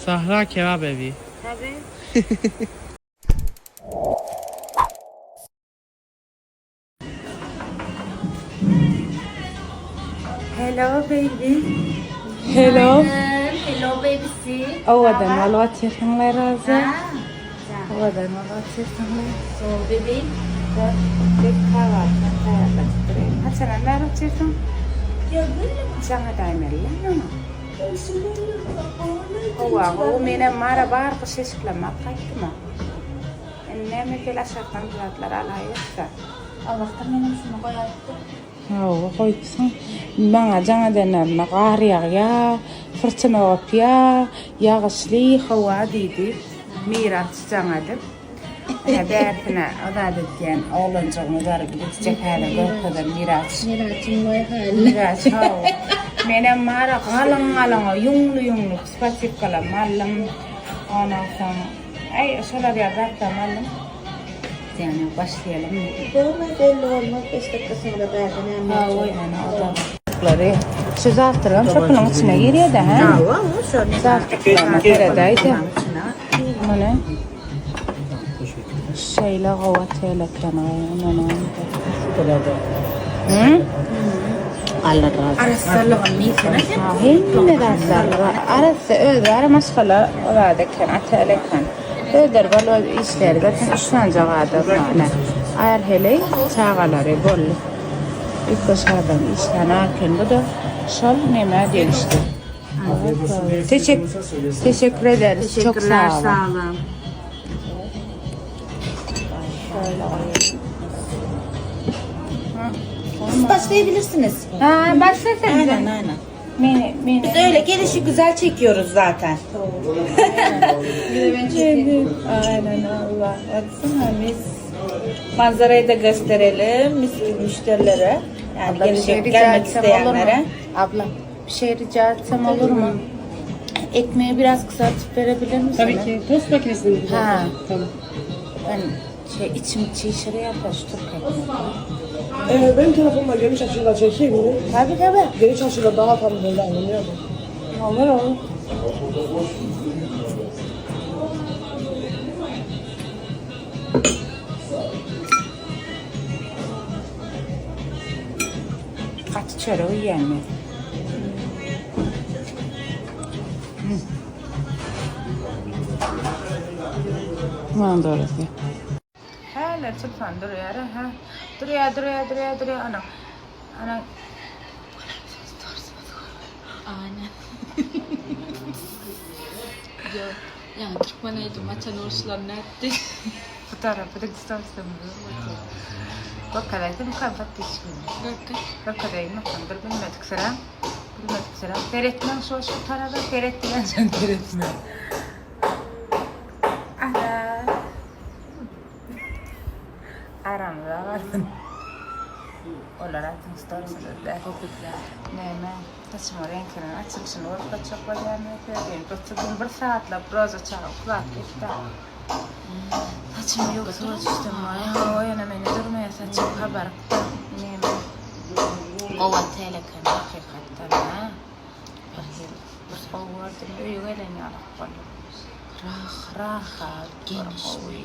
Sahra kebap evi. Tabii. Hello baby. Hello. Hello babysi. Owadan bolup otyrsyňlar Roza. Owadan bolup otyrsyňlar. So bebeğim. Biz kahvaltyny taýýarladyp durýan. Haçandan bäri otyrsyň? Jaň edäýmeli maňa. Howa gowy, menem mara bar gyş eşiklerimi alyp gaýtdym-a. Indi näme gel aşakdan bir zatlar alaýyk-da. Allah'tan menem şunu goýaýypdyr. Hawa, goýupsyň. Maňa jaň edenlerinde gar ýagýa, fyrtyna gopýa, ýagyşly howa diýdi. Miraç jaň edip. Ine bärsine o zat edýän oglanjygymyz bar, gitjek häzir görkezer Miraç. Miraçyň waý haly. Miraç hawa. Menem mara galyň galyň ýuňly-ýuňly spasivkalarmy aldym. Ondan soň Aý, şolar ýaly zatlaryny aldym. Ýöne başlaýalym. Bolmaz, belli bolmaz, beş dakika soňra bärde näme Hawa, boljagyny. ýöne o da. Şu zatlaram şopunyň içine girýär-de, hä? Hawa, şonuň Zatlaryna seredäýde. Muny şeýle gowy otel eken. Hı? Allah razy. Arassalygyny diýsene sen. Hemme zatlar bar. Arassa özleri maşgala o zat eken, otel eken. Özleri bol öz işleri zaten üç sanjak adam bar. Är heleý çagalary boldy. Üýtgeşik adam işlän eken bu da şol nämä degişli. Teşekkür, teşekkür ederiz. Çok Teşekkürler, sağ olun. sağ olun. Siz başlayabilirsiniz. Ha, başla sen. Aynen aynen. Meni, meni. Biz öyle gelişi güzel çekiyoruz zaten. Aynen Allah. Baksana mis. Manzarayı da gösterelim mis gibi müşterilere. Yani Abla bir şey gelecek rica gelmek etsem olur mu? isteyenlere. Abla bir şey rica etsem olur mu? Ekmeği biraz kızartıp verebilir misin? Tabii ki. Tost makinesini mi? Ha. Tamam. Ben şey içim çişiri yapar şu Türk ekmeği. Ee, benim telefonla geniş açıyla çekeyim mi? Tabii tabii. Geniş açıyla daha tam böyle anlanıyor mu? Olur olur. Gaty çörek iýýän men. Manzarasy. Häli telefon durýar ha. Durýar, durýar, durýar, durýar. Ana. Ana. Aynen. Yok. Yani Türkmen aýdym açan uruşlar nätdi? Bu tarapy da distansiyamyz. Görkezäýdim podpisçigimi. Görkez. Görkezäýin bakalım. Bir bilmedik sıra. Bilmedik sıra. Seretmem şu şu tarafa seret diyen sen seretme. Ana. Aramıza galsyn. Olar aýtyn storiesinde. Näme? Saçyma reňkiniň açylyşyny görkezjek bolýan meselem. 30 gün bir saatlap roza çaga uklap gitdi. Saçym ýok suwa düşdüm. Aý, ýöne meni durmaýar saçym kabarypdyr. Näme? Gowy otel eken hakykatdan ha. Bir hil bir gowy gördüm. Öýe gelen ýaly boldum. Rahat. Rahat, Geniş. gowy.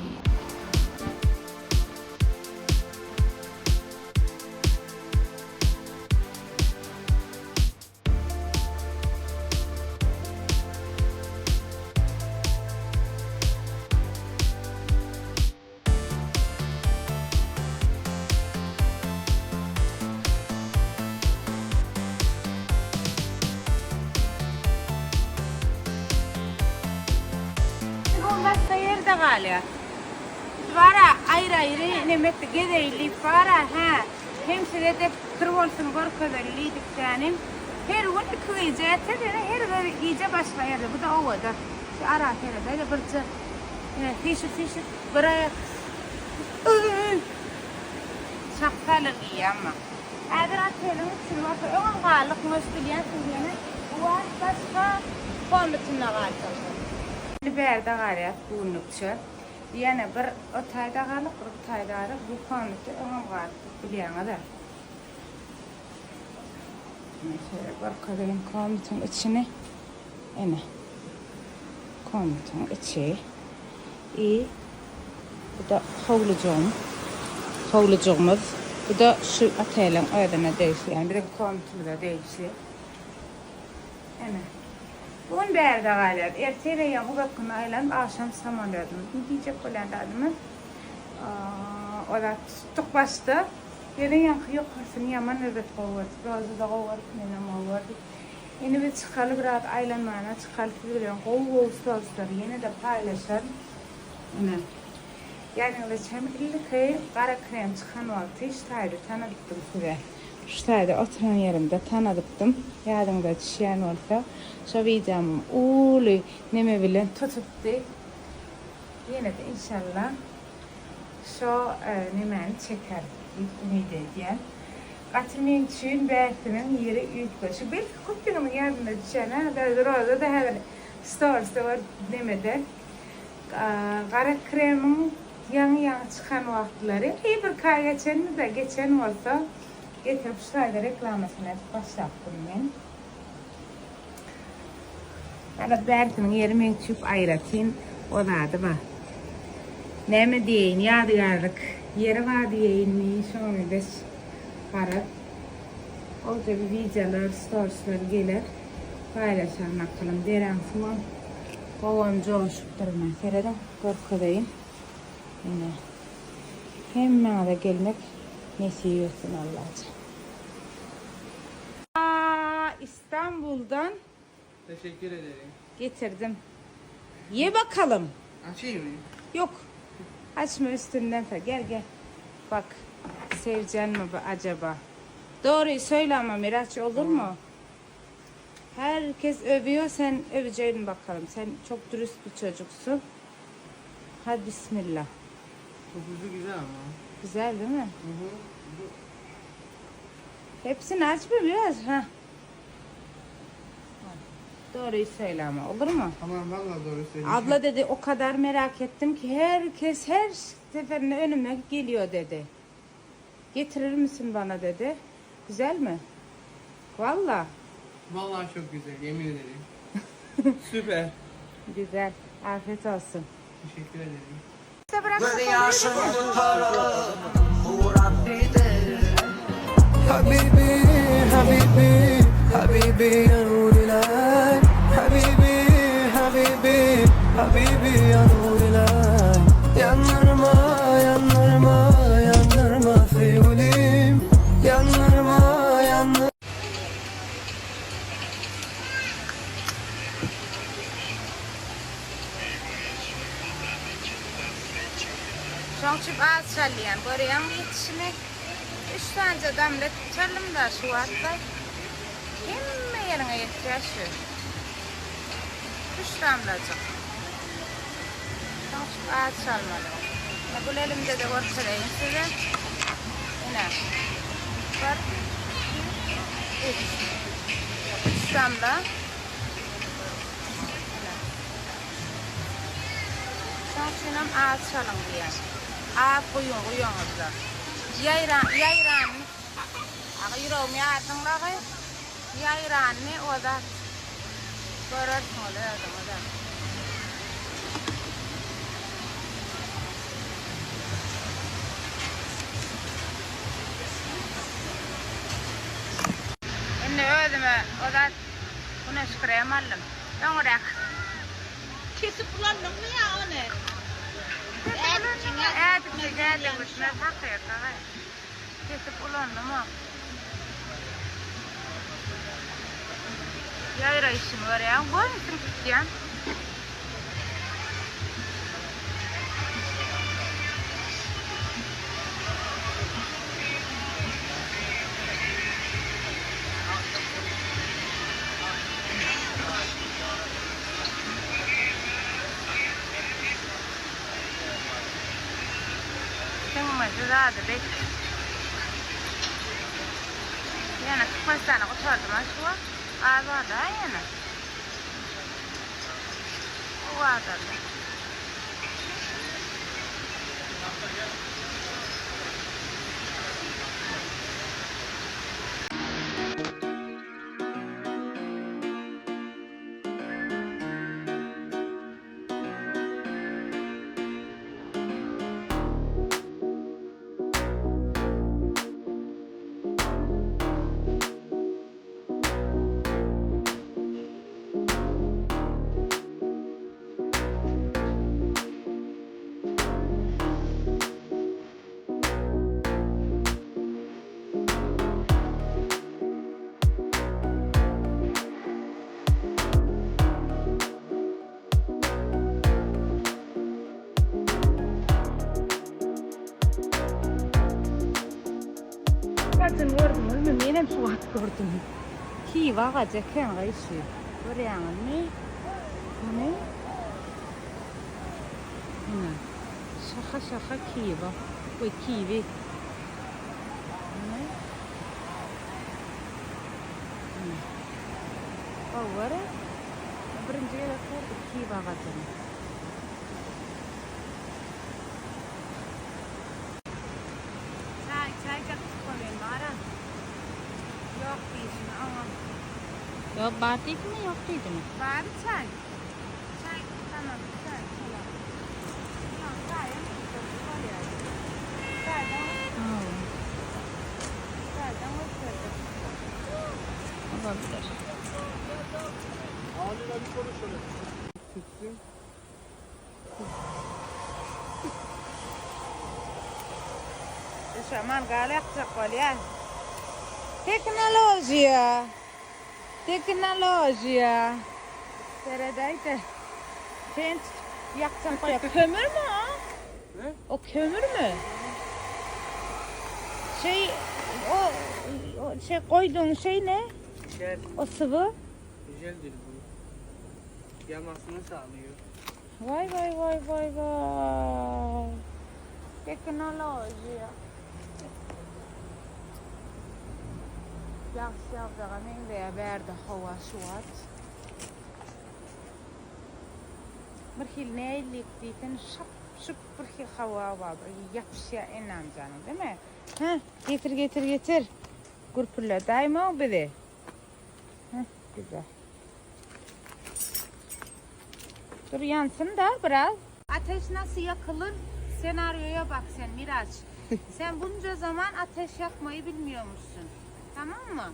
Başga ýerde galýar. Biz bara aýry-aýry nemetdi gezeýli bara hä. Hem size-de pikir bolsun görkezeli diýdik dänim. Her gün iki gije etse ýene her bir gije başga ýerde. Bu da owadan. Şu ara seredäýle birje. Ine süýşür süýşür bir aýak. Çaksalyk iýýämmi. Häzir oteliň içini bolsa öňem galdyk möş bilýänsiňiz ýöne bu wagt başga komnatynda galjak. Indi bärde galýas bu günlükçe. Ýene bir o taýda galyp, bir bu taýda galyp, bu komnatda öňem galypdyk bilýäňiz-ä. Ine şeýle görkezeýin komnatyň içini. Ine. Komnatyň içi. I bu-da howlujygym. Howlujygymyz. Bu-da şu oteliň özüne degişli, ýagny biziň komnatymyza degişli. Ene. Bu gün bärde galýarys. Ertir eýýäm uzak gün aýlanyp, agşam samolýodymyz. Indi diýjek bolýan zadymyz, o zat tutduk başda. Ýöne ýaňky ýokarsyny ýaman erbet gowy gördük. Roza-da gowy görüp, menem gowy gördük. Indi biz çykaly biraz aýlanmana çykaly siz bilen gowy gowy storslary ýene-de paýlaşaryn. Ine. Ýanyňyza çem ilki gara krem çykan wagty şu taýda tanadypdym size. Şu taýda oturan ýerimde tanadypdym. Ýadyňyza düşýän bolsa, şo wideomam uly neme bilen tutupdy. Ýene-de inşallah şo nemäni çeker diýip umyt edýän. Gaty meň üçin bäsiniň ýeri üýtgeşik. Belki köpüňiziň ýadyna düşen hä, Roza-da häzir storisde görüp nemede Gara kremiň ýaňy-ýaňy çykan wagtlary, heý bir aý geçenmi-de, geçen bolsa, getirip şu taýda reklamasyny edip başlapdym men. Garaz bärsiniň ýeri meň üçin aýratyn o zady bar. Näme diýeýin, ýadygärlik ýeri bar diýeýinmi, şoňa meňzeş garaz. Olja bir wideolar, storisler geler. Paýlaşaryn akylym deräň suwam. Gowam joşupdyr ine serediň görkezeýin ine hemmäňize gelmek nesip etsin Allajan. Aa İstanbuldan Teşekkür ederim. Getirdim. Ye bakalym. Açayım mı? Yok. Açma üstünden gel gel. Bak sevcen mi bu acaba? Doğruyu söyle ama Miraç olur mu? Herkes övüyor sen öveceğin bakalım. Sen çok dürüst bir çocuksun. Hadi bismillah. Kokusu güzel ama. Güzel değil mi? Hı hı. Hepsini açma biraz. Ha. Doğruyu söyle ama olur mu? Tamam vallahi doğru söylüyorsun. Abla dedi o kadar merak ettim ki herkes her seferinde önüme geliyor dedi. Getirir misin bana dedi. Güzel mi? Valla. Vallahi çok güzel yemin ederim. Süper. Güzel. Afiyet olsun. Teşekkür ederim. Habibi, habibi, habibi ya nur al-ayn Habibi, habibi, habibi ya nur al-ayn Yandırma, yandırma, yandırma sevgilim Yandırma, yandırma Şoň üçin az çalýan. Görýäňmi ýetişini? Üç sanyja damla çaldym-da şu wagtda. Hemme ýeriňe ýetýär şu. Üç damlajyk. Şoň üçin az çalmaly. Ine bul elimde-de görkezeýin size. Ine. Bir, iki, üç. Üç damla. Ine. Şoň üçinem az çalyň diýýän. Az guýuň guýaňyzda. Ýaýran ýaýranyny Aga ýüregimi ýardyň lagy. Ýaýranyny o zat görersiňiz özüňizem. Indi özüme o zat güneş krem aldym. Öňräk. Kesip ulandyňmy ýa ony? Ädikçe gädek bitmez hakykaty. Kesip ulandym o. Ýaýraýşyny görýäň, gönisin tutýan. Siňmesi zady bek. Ýene Türkmenistana gutardyma şu wagt. Az barda ýene. Bu azaldy. Menem şu wagt gördüm. Kiwi agajy eken gyşy. Görýäňizmi? Muny? Ine. Şaha-şaha kiwa. We kiwi. Ine. Ine. Gowy görä. Birinji gezek gördük kiwi agajyny. Çaý çaýjak bolýan bara. Ýok diýşini oňa. Ýok bar diýdimi, ýok diýdimi? Bar çaý. Çaý tamam çaý tamam. Ýok çaýam bolýar. Çaýdan Çaýdan gösterdi. Olabilir. Şu mangal ýakjak bolýar. Tehnologiýa. Tehnologiýa. Seredäýde. Sen ýakjak bolýar. Kömürmi o? Ne? O kömürmi? Şey o, o şey koyduğun şey ne? Jel. O sıvı. Jeldir bu. Yanmasını sağlıyor. Vay vay vay vay vay. Teknolojiýa. Ýagyş ýagjaga meňzeýär bärde howa şu wagt. Bir hili nälik diýsen şap şup bir hili howa bar bir ýapyşýar enamjanyň değil mi? Hä getir getir getir. Gürpülledäýme bizi. Heh güzel. Dur yansın da biraz. Ateş nasıl yakılır? Senaryoya bak sen Miraç. sen bunca zaman ateş yakmayı bilmiyormuşsun. Tamam mı?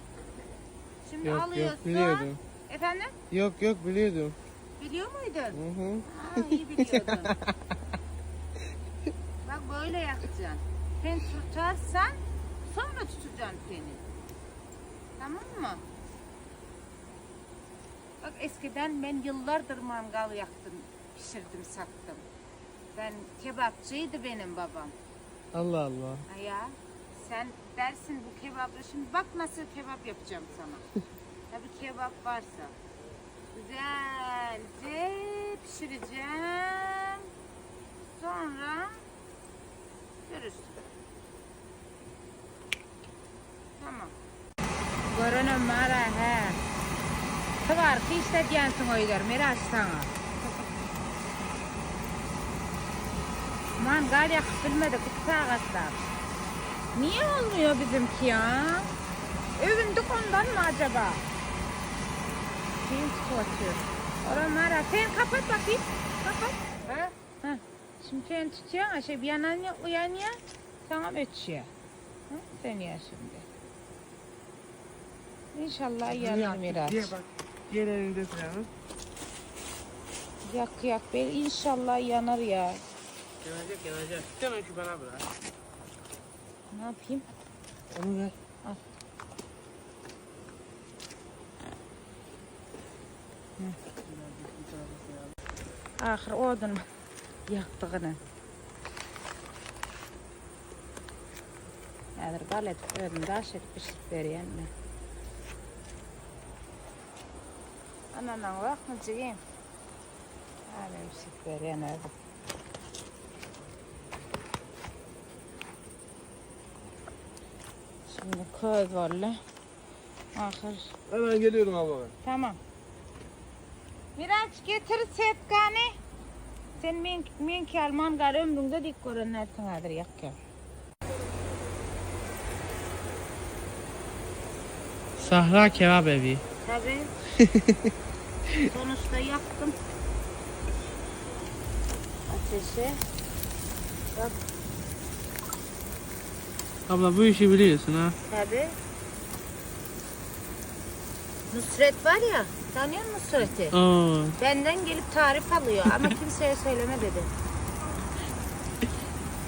Şimdi Yok, yok, alıyorsun. biliyordum. Efendim? Yok yok biliyordum. Biliyor muydun? Hı hı. Ha, iyi biliyordun. Bak böyle yakacaksın. Sen tutarsan sonra tutacaksın seni. Tamam mı? Bak eskiden ben yıllardır mangal yaktım, pişirdim, sattım. Ben kebapçıydı benim babam. Allah Allah. Ay Ya sen dersin bu kebapla şimdi bak nasıl kebap yapacağım sana. Tabii kebap varsa. Güzelce pişireceğim. Sonra görürsün. Tamam. Görünen mara he. Tıvar kişte diyensin oylar Miraç sana. Mangal yakıp bilmedik 2 sagatlap. Niye olmuyor bizimki ya? Övündük ondan mı acaba? Kim tutuyor? Oran mara. Sen kapat bakayım. Kapat. He? Ha. Şimdi sen tutuyorsun. Şey bir yanan ya uyanıyor. Tamam ötüyor. Ha? Sönüyor şimdi. İnşallah yanar Miraç. Diye bak. Diğer elinde sıranın. Yak yak. Bel inşallah yanar ya. Yanacak yanacak. Sen onu şu bana bırak. Ne yapayım? Onu ver. Al. Ahyr odun ýakdygyny. Häzir bal edip özüm daş edip bişirip berýän men. Ananaň wagtmy jigim? Häzir bişirip berýän özüm. Şimdi köz boldy. Ahyr Hemen geliyorum abla ben. Tamam. Miraç getir setkany. Sen men meňki ýaly mangal ömrüňde dik gören dälsiň häzir ýakýan. Sahra kebap evi. Tabii. Sonuçta yaktım. Ateşi. Bak Abla bu işi biliyorsun ha. tabii. Nusret var ya, tanıyor musun Nusret'i? Oo. Benden gelip tarif alıyor ama kimseye söyleme dedi.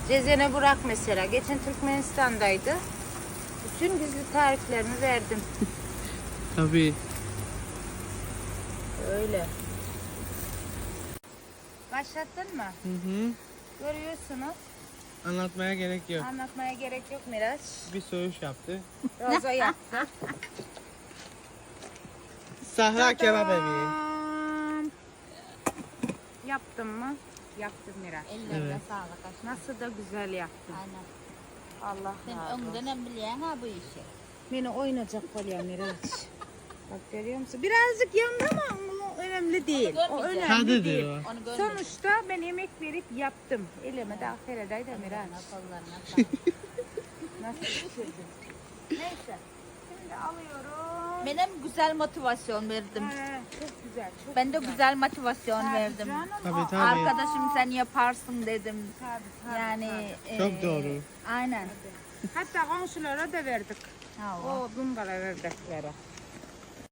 Cezene Burak mesela. Geçen Türkmenistan'daydı. Bütün gizli tariflerimi verdim. Tabii. Öyle. Başlattın mı? Hı hı. Görüyorsunuz. Anlatmaya gerek yok. Anlatmaya gerek yok Miraç. Bir söğüş yaptı. Roza yaptı. Sahra kebap evi. Tadam. Yaptın mı? Yaptım Miraç. Ellerine Evet. sağlık aşkım. Nasıl da güzel yaptım. Aynen. Allah Sen razı olsun. öňden hem bilýän ha bu işi. Beni oynayacak oluyor Miraç. Bak görüyor musun? Birazcık yandı ama o önemli değil. O görmeyeceğim. önemli Tadı değil. diyor. Onu görmedim. Sonuçta ben emek verip yaptım. Elime de aferin de Miraç. Kollarına sağlık. Nasıl pişirdim? Neyse. Şimdi alıyorum. Benim güzel motivasyon verdim. He, çok güzel. Çok Ben de güzel motivasyon Tabii verdim. canım, Tabii aa, tabii. Arkadaşım sen yaparsın dedim. Tabii, tabii, Yani e, Çok doğru. Aynen. Hatta komşulara da verdik. Ha, O bumbala verdiklere.